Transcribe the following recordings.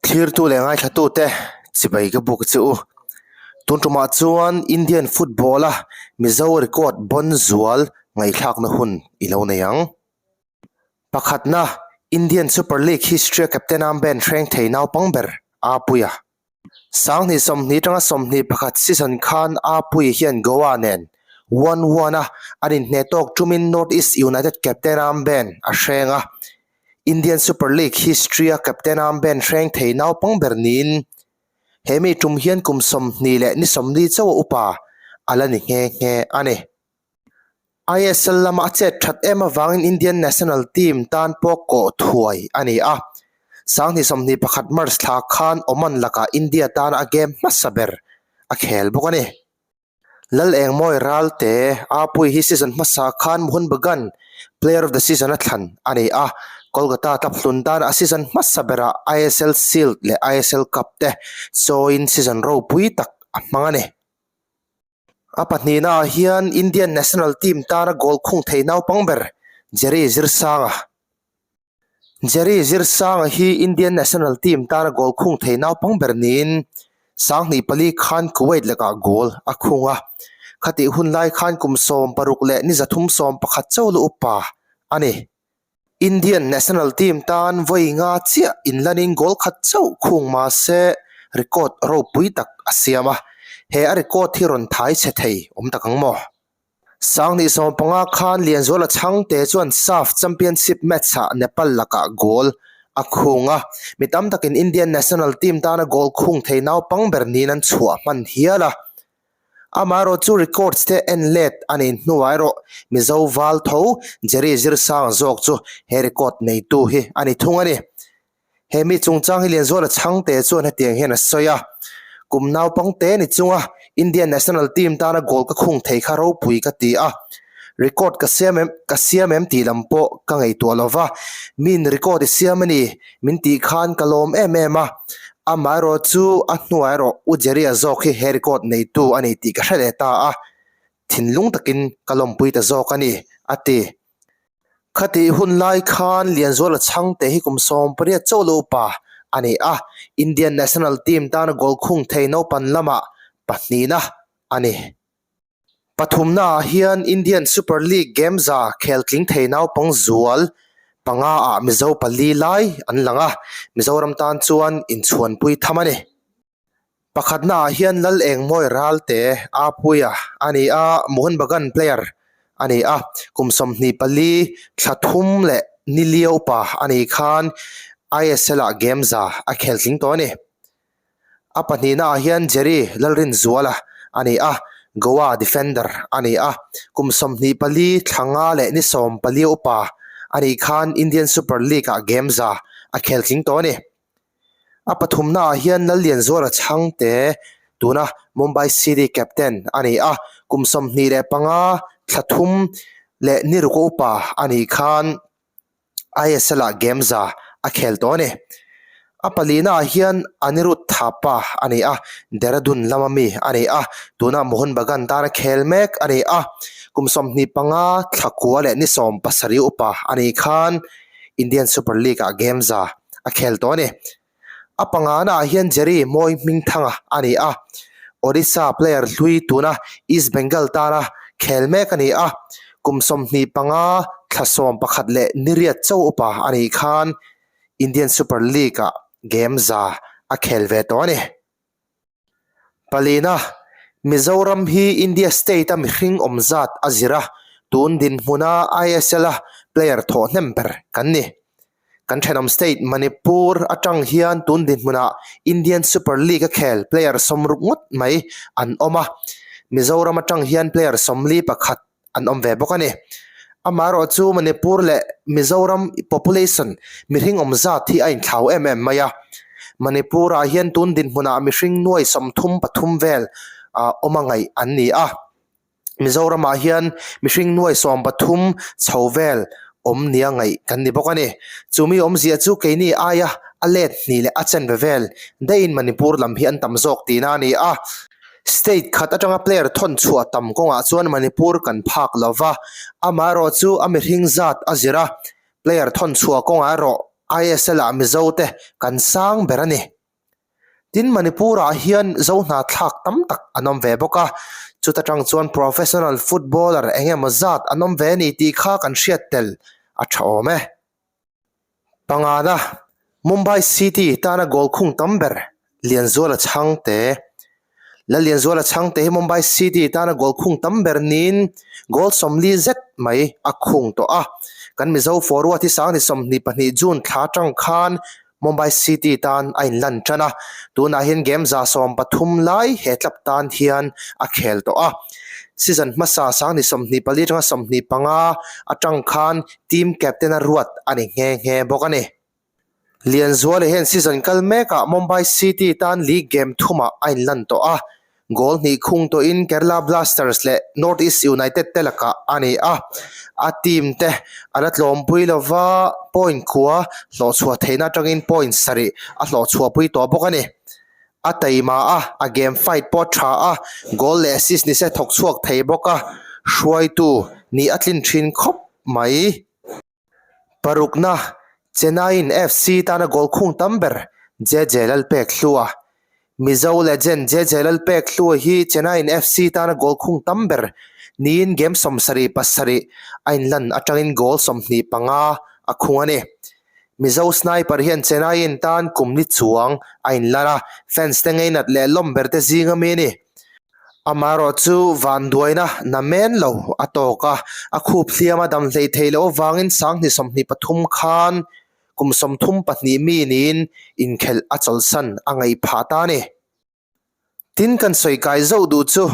Thlirtu leh ngaithlatute chibai ka buk che u. Tun tumah chuan Indian football a Mizo record bawn zual ngaihthlakna hun i lo nei ang. Pakhatna, Indian Super League history a captain armband hreng thei naupang ber Apuia. Sanghnih 20 atanga 21 season khan Apuia hian Goa nen one one a an inhneh tawk tumin North East United captain armband a hreng a. Indian Super League history a captain armband hreng thei naupang ber niin he mi tum hian kum 20 leh ni 40 chauh a upa a la ni nghe nghe a ni. ISL lama a chet that em avangin Indian national team tan pawh kawh thuai a ni a. Sanghnih 21 March thla khan Oman lakah India tana a game hmasa ber a khel bawk a ni. Lal Engmawi Ralte Apui hi season hmasa khan Mohun Bagan Player of the Season a thlan a ni a. Kolkata club hlun tana a season hmasa berah ISL Shield leh ISL Cup te chawiin season ropui tak a hmang a ni. A pahnihnaah hian Indian national team tana goal khung thei naupang ber Jerry Zirsanga. Jerry Zirsanga hi Indian national team tana goal khung thei naupang ber niin 24 khan Kuwait lakah goal a khung a. Khatih hun lai khan kum 60 leh ni 311 chauh la upa a ni. Indian national team tan vawi nga chiah inlanin goal khat chauh khung mah se record ropui tak a siam a, he a record hi rawn thai chhe thei awm tak ang maw? 2015 khan Lianzuala Chhangte chuan SAFF Championship match-ah Nepal lakah goal a khung a, mi tam takin Indian national team tana goal khung thei naupang ber niin an chhuah hman hial a. Amaherawh chu records te en let a nih hnuah erawh Mizo val tho Jerry Zirsanga zawk chu he record neitu hi a ni thung a ni. He mi chungchang hi Lianzuala Chhangte chuan hetiang hian a sawi a, Kum naupang te ni chunga Indian national team tana goal ka khung thei kha ropui ka ti a, record ka siam em ka siam em tih lam pawh ka ngaihtuah lo va, min record i siam a ni min tih khan ka lawm em em a, amaherawh chu a hnuah erawh U Jerry-a zawk hi he record neitu a ni tih ka hre leh ta a, thinlung takin ka lawmpui ta zawk a ni, a ti. Khatih hun lai khan Lianzuala Chhangte hi kum 18 chauh lo upa a ni a, Indian national team tana goal khung thei naupan lamah pahnihna a ni. Pathumnaah hian Indian Super League game za khel tling thei naupang zual panga ah Mizo pali lai an lang a, Mizoram tan chuan inchhuanpui tham a ni. Pakhatnaah hian Lal Engmawi Ralte Apuia a ni a, Mohun Bagan player a ni a, kum 24 thla thum leh ni lio upa a nih khan ISL ah game za a khel tling tawh a ni. A pahnihnaah hian Jerry Lalrinzuala a ni a, Goa defender a ni a, kum 24 thla nga leh ni 14 upa a nih khan Indian Super League-ah game za a khel tling tawh a ni. A pathumnaah hian Lallianzuala Chhangte tuna Mumbai City captain a ni a, kum 25 thla thum leh ni ruk upa a nih khan ISL ah game za a khel tawh a ni. A palina ah hian Anirudh Thapa a ni a, Dehradun lama mi a ni a, tunah Mohun Bagan tana khel mek a ni a. Kum 25 thla kua leh ni 17 upa a nih khan Indian Super League ah game za a khel tawh a ni. A pangana ah hian Jerry Mawi Hmingthanga a ni a, Odisha player hlui tuna East Bengal tana khel mek a ni a, kum 25 thla 11 leh ni riat chauh upa a nih khan Indian Super League ah game za a khel ve tawh a ni. Palina, Mizoram hi India state a mihring awm zat a zir a, tun dinhmuna ISL a player thawh hnem ber kan ni. Kan thenawm state Manipur atang hian tun dinhmunah Indian Super League a khel player 60 ngawt mai an awm a, Mizoram atang hian player 41 an awm ve bawk a ni. Amaherawh chu Manipur leh Mizoram population mihring awm zat hi a inthlau em em mai a. Manipur ah hian tun dinhmunah mihring nuai 33 vel awm a ngaih an ni a. Mizoram ah hian mihring nuai 13 chho vel awm nia ngaih kan ni bawk a ni. Chumi awmzia chu keini aia a let hnih leh a chenve vel daihin Manipur lam hi an tam zawk tihna a ni a. State khat atanga player thawn chhuah tam kawngah chuan Manipur kan phak lo va, amaherawh chu a mihring zat a zir a, player thawn chhuah kawngah erawh ISL ah Mizo te kan sang ber a ni. Tin, Manipur-ah hian Zo hnathlak tam tak an awm ve bawk a, chuta tang chuan professional footballer eng emaw zat an awm ve a ni tih kha kan hriat tel a tha awm e. Pangana, Mumbai City tana goal khung tam ber Lianzuala Chhangte. Lallianzuala Chhangte hi Mumbai City tana goal khung tam ber niin goal 40 zet mai a khung tawh a. Kan Mizo forward hi sangni 22 June thla atang khan Mumbai City tan a inlan tan a, tunah hian game 13 lai he club tan hian a khel tawh a. Season hmasa sangni 24 atanga 25 atang khan team captain a ruat a ni nghe nghe bawk a ni. Lianzuala hian season kal mekah Mumbai City tan league game thumah a inlan tawh a, goal hnih khung tawhin Kerala Blasters leh North East United te lakah a ni a, a team te a la tlawmpui lova point khua hlawhchhuah theihna atangin point sarih a hlawhchhuahpui tawh bawk a ni. A taima a, a game fight pawh a tha a, goal leh assist ni se thawk chhuak thei bawk a, hruaitu nih a tlin thin khawp mai. Parukna, Chennaiyin FC tana goal khung tam ber JJ Lalpekhlua. Mizo legend JJ Lalpekhlua hi Chennaiyin FC tana goal khung tam ber niin game 77 a inlan atangin goal 25 a khung a ni. Mizo sniper hian Chennaiyin tan kum ni chuang a inlan a, fans te ngeinat leh lawm ber te zinga mi a ni. Amaherawh chu vanduaina na men lo a tawk a, a khup hliam a dam hleih theih loh avangin 2023 khan kum 32 mi niin inkhelh a chawlhsan a ngaih phah ta a ni. Tin kan sawi kai zauh duh chu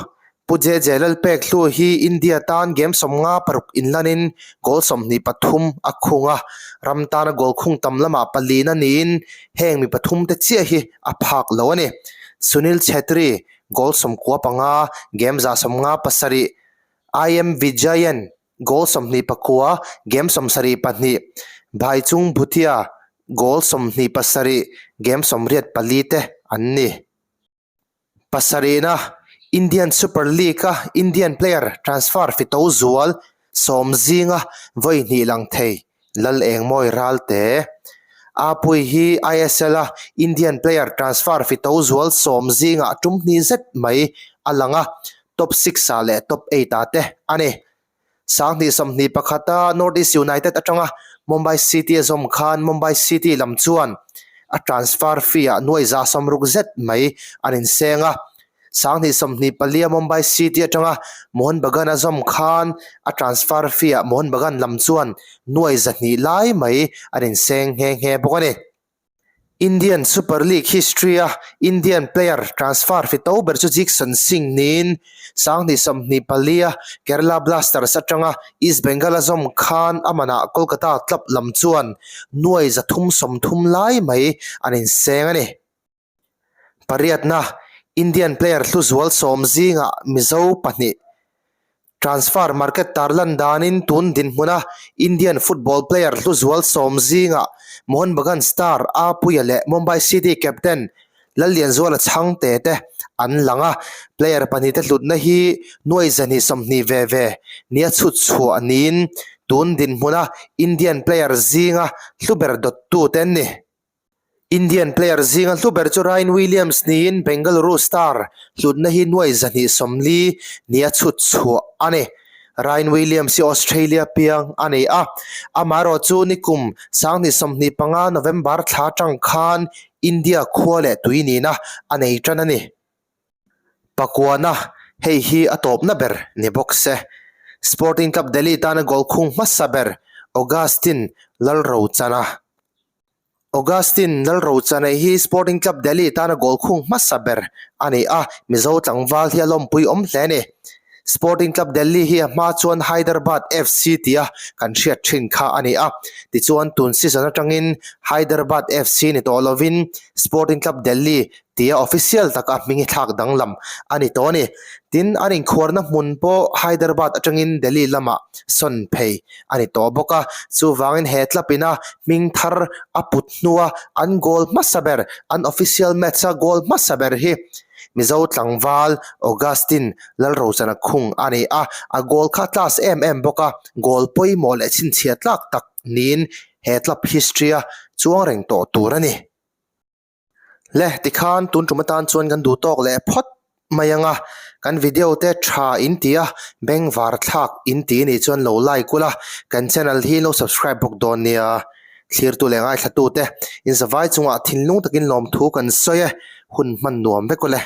Pu JJ Lalpekhlu hi India tan game 56 inlanin goal 23 a khung a, ram tana goal khung tam lamah palina niin heng mi pathum te chiah hi a phak lo a ni. Sunil Chhetri, goal 95, game 57, IM Vijayan, goal 29, game 72, Bhaichung Bhutia, goal 27, game 84 te an ni. Pasarihna, Indian Super League-a Indian player transfer fito zual sawm zinga vawi hnih lang thei Lalengmawi Ralte. Apui hi ISL-a Indian player transfer fito zual sawm zingah tum hnih zet mai a lang a, top six-ah leh top eight-ah te a ni. 2021 a North East United atanga Mumbai City a zawm khan Mumbai City lam chuan a transfer fee ah nuai 60 zet mai an inseng a. 2024 a Mumbai City atanga Mohun Bagan a zawm khan a transfer fee ah Mohun Bagan lam chuan nuai 200 lai mai an inseng nghe nghe bawk a ni. Indian Super League history-a Indian player transfer fi to ber chu Jeakson Singh niin 2024 a Kerala Blasters atanga East Bengal a zawm khan a manah Kolkata club lam chuan nuai 330 lai mai an inseng a ni. Pariatna, Indian player hluzual sawm zingah Mizo pahnih Transfer market tarlan danin tun dinhmuna Indian football player hluzual sawm zingah Mohun Bagan star A Puia leh Mumbai City captain Lallianzuala Chhangte te an lang a, player pahnihte hlutna hi nuai 220 ve ve nia chhut chhuah niin tun dinhmuna Indian player zinga hlu ber dawttute an ni. Indian player zinga hlu ber chu Ryan Williams niin Bengaluru star hlutna hi nuai 240 nia chhut chhuah a ni. Ryan Williams hi Australia piang a ni a, amaherawh chu nikum 2025 November thla atang khan India khua leh tui nihna a nei tan a ni. Pakuana, hei hi a tawpna ber ni bawk se. Sporting Club Delhi tana goal khung hmasa ber Augustine Lalrochana. Augustine Lalrochana hi Sporting Club Delhi tana goal khung hmasa ber a ni a, Mizo tlangval hi a lawmpui awm hle a ni. Sporting Club Delhi hi a hma chuan Hyderabad FC tia kan hriat thin kha a ni a, tichuan tun season atangin Hyderabad FC ni tawh lovin Sporting Club Delhi tia official taka hming hi thlak danglam a ni tawh a ni. Tin, an inkhuarna hmun pawh Hyderabad atangin Delhi lamah sawn phei a ni tawh bawk a. Chuvangin he club ina hming thar a put hnua an goal hmasa ber, an official match a goal hmasa ber hi Mizo tlangval Augustine Lalrochana khung a ni a. A goal kha class em em bawk a, goal pawimawh leh chhinchhiah tlak tak niin he club history a chuang reng tawh tur a ni. Le, tikhan tun tum atan chuan kan duh tawk leh phawt mai ang a, kan video te tha in ti a, bengvar thlak in ti nih chuan lo like ula, kan channel hi lo subscribe bawk dawn nia. Thlirtu leh ngaithlatute, inzavai chungah thinlung takin lawmthu kan sawi e, hun hman nuam vek ule.